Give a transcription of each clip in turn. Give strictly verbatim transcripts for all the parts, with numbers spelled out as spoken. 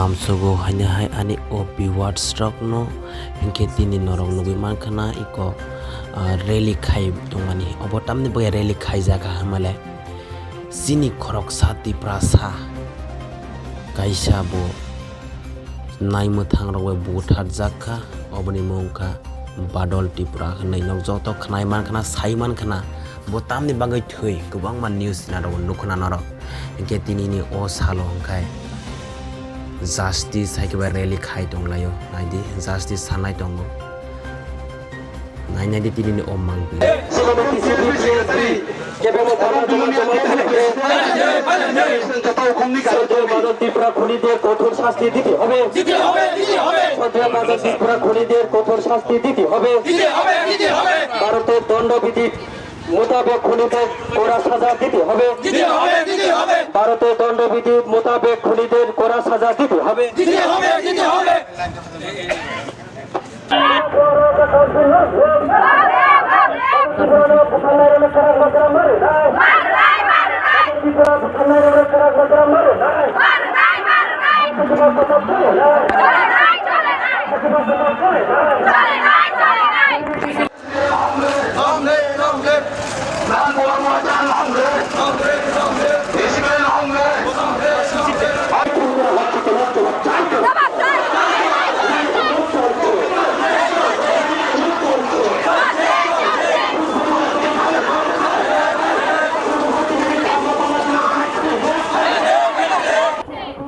Amsogo haino hai ani o viewers rokno hinkhe tini norok nugwi mankha na iko, ah, rally khai tongmani. Obo tamni bagwi rally khaijak hamale chini khoroksa Tiprasa kaisa bo naimwthang rok bai butharjak kha, oboni mung kha Badol Tripura hinwi. Nok joto khnai mankha na, sai mankha na, bo tamni bagwi thwi kwbangma news channel rok nukho na norok. Hinkhe tinini o salo hwnkhe justice hai khe bai rally khai tonglaio. Naidi, justice sanai tongo. Nai, naidi tinini o mangpili. সন্দেহ বাজার ত্রিপুরা খুনিদের কঠোর শাস্তি দিতে হবে। দিতে হবে, দিতে হবে। সন্দেহ বাজার ত্রিপুরা খুনিদের কঠোর শাস্তি দিতে হবে। দিতে হবে, দিতে হবে। ভারতের দণ্ডবিধি মোতাবেক খুনিদের কড়া সাজা দিতে হবে। দিতে হবে, দিতে হবে। ভারতের দণ্ডবিধি মোতাবেক খুনিদের কড়া সাজা দিতে হবে। দিতে হবে, দিতে হবে।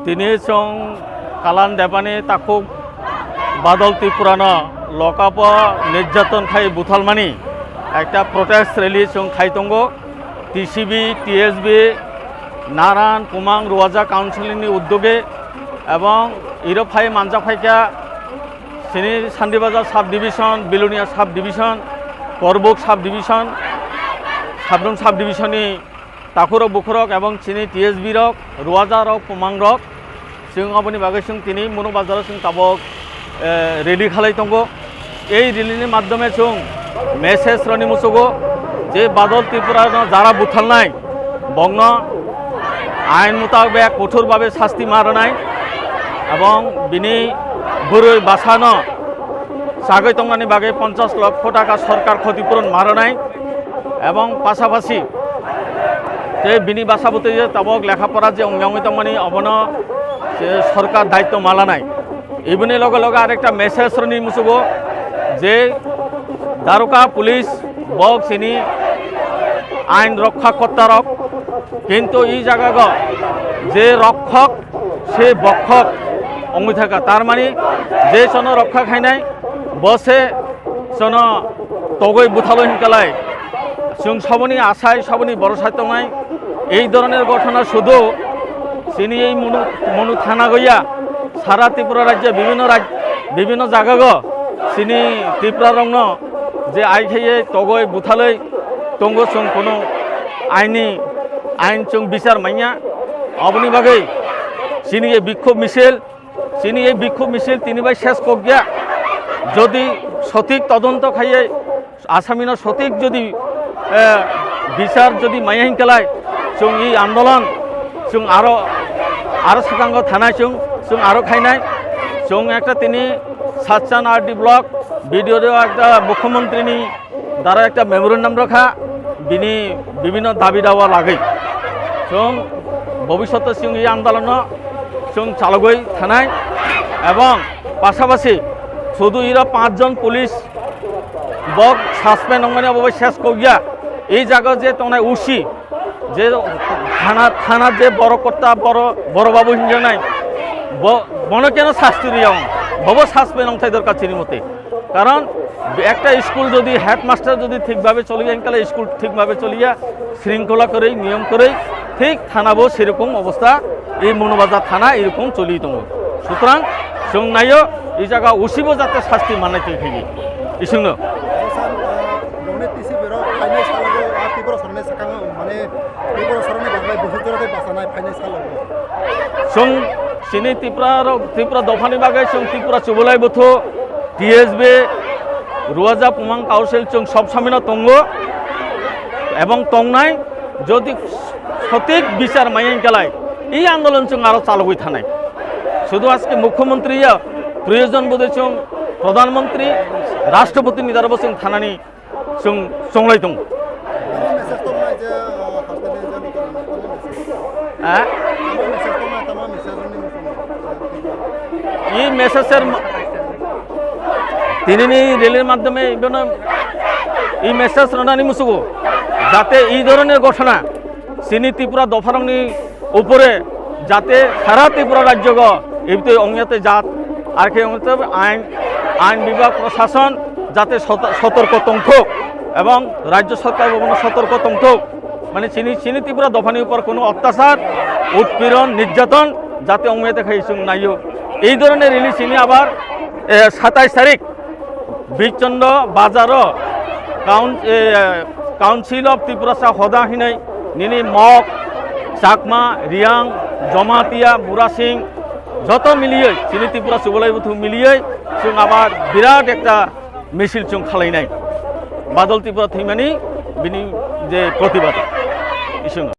Tini chwng Kalan Debani takhuk Badol Tripurano lokap o nirjaton khai buthalmani ekta protest rally chwng khai tongo. T C B, T S B, Naran, Pumang, Ruaja Council ni uddoge ebong iro phai manjak phaikha chini Sandibazar sub division, Bilonia sub division, Korbuk sub division, Sabrum sub division ni takhurok bukhurok ebong chini T S B rok, Ruaja rok, Pumang rok, chwng aboni bagwi chwng tini Munu Bazar o chwng tabok, eh, rally khalai tongo. Ei rally ni madhyome chwng message rwni muchugo je Badol Tripura no jara buthalnai bokno ain mutabek kothor babe sasti ma rwnai ebong bini bwrwi bwsano chagwi tongnani bagwi ponchash lokho taka sorkar khoti puron ma rwnai. Ebong pasapasi tei bini bwsa bwtwi je tabok lekha pora je wngyangwi tongmani obono je sorkar daityo ma lanai. Iboni loge loge arekta message rwni muchugo je daroga police bok chini ain rokha kotta rok, kintu i jaga go je rokhok se bokhok wngwi thaka, tar mani je sono rokha khainai bo se sono togwi buthalwi hinkalai. Chwng saboni asai, saboni borosai tongnai. Ei dhoroner ghotona sudhu chini ei Munu, Munu thana goya, sara Tripura rajya bibhinno raj-, bibhinno jagago chini Tripura rokno je ai khaiye togwi buthalwi tongo, chwng kono aini, ain chwng bichar manya. Aboni bagwi chini ei bikhub misil Chini ei bikhub misil tini bai ses kok ya. Jodi sothik todonto khaiye, asamino sothik jodi, eh, bichar jodi maya hinkalai, chwng ei andolon chwng aro, aro swkango thanai chwng, chwng aro khainai. Chwng ekta tini Satchan R D block B D O ekta mukhyamantri ni dara ekta memorandum rokha, bini bibhinno dabi dawa lagwi. Chwng bobishoto chwng ei andolono chwng chalogwi thanai, ebong pasapasi sudhu iro panch jon police bok suspend wngmani abo bai ses kokya. Ei jaga je tongnai O C, je thana, thana je boro kotta, boro, boro babu hinjanai, bo, bono keno sasti riya wng, bobo suspend wngthai dorkar chini mote. Karon ekta school jodi headmaster jodi thik bhabe choliya, hinkhe school thik bhabe choliya, shringkhola kwrwi, niyom kwrwi, thik thana bo serokom obostha, ei Monu Bazar thana erokom choli tongo. Sutrang chwng naio, ei jaga O C bo jate sasti mannai twi thangwi. Isingno. Bongni T C B rok phainai salo bo, ah, Tripura sorni swkango, mane, Tripura sorni bagwi busu jora tei bachanai phainai salo bo. Chwng chini Tripura rok, Tripura dophani bagwi chwng Tripura Chubalai Buthu, T S B, Ruaja Pumang Council chwng sob samino tongo ebong tongnai, jodi sothik bichar maya hinkalai, ei andolon chwng aro chalogwi thanai. Sudu aske mukhyamantri ya proyojon bodei chwng pradhan mantri, rashtrapati ni dara bo chwng thanani chwng chonglai tongo. Ha? I message er ma-, tinini rally er madhyome ibono i message rwnani musugo, jate i dhoroner ghotona chini Tripura dopharokni upore jate sara Tripura rajyogo ibtwi ongya tei jat, ar khe ongya tei ain, ain bibhag, prosason jate sot-, sotorko tongthok ebong rajyo sorkar bo bono sotorko tongthok. Mane chini, chini Tripura dophani upor kono otyachar, utpiron, nirjaton jate ongya tei khai chwng naio. Ei dhoroner rally chini abar, eh, satais tarik Birchondo bazaro Coun-, eh, Council of Tiprasa Hoda hinwi nini Mok, Chakma, Riang, Jamatia, Murasing joto miliyoi, chini Tripura Chubalai Buthu miliyoi chwng abar birat ekta misil chwng khalainai. Badal Tripura thwimani bini je protibad. Iswng.